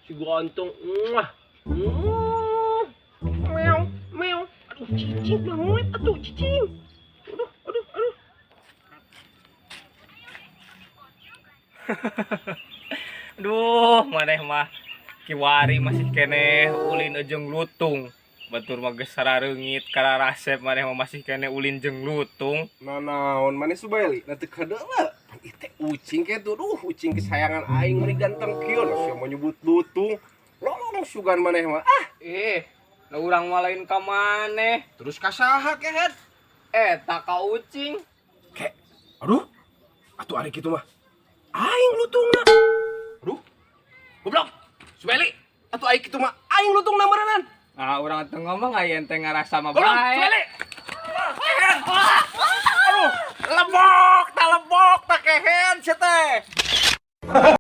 Si ganteng. Muah. Meow, meow. Aduh, cicing banget atuh, cicing. Aduh, aduh, aduh. Aduh, maneh mah kiwari masih keneh ulin jeung lutung. Batur mah geus sarareungit kararasep, maneh mah masih keneh ulin jeung lutung. Nah, naon maneh, Subaili? Nah, teu kadeula. Pan ieu teh ucing kitu, duh, ucing kesayangan aing, meuni ganteng kieu. Nah, sia mau nyebut lutung. Lolong sugan maneh mah. Ah, Eh, nah, urang mah lain ka maneh. Terus ka saha, kehed? Eta ka ucing. Ke, aduh. Atuh ari kitu mah aing lutungna. Aduh. Goblok. Subaili, atuh ari kitu mah aing lutungna meureunnan. Ah, urang teu ngomong aya ente ngarasa mah Goblok, bae. Subaili. Aduh, lebok, tak lebok, tak kehen, sia teh.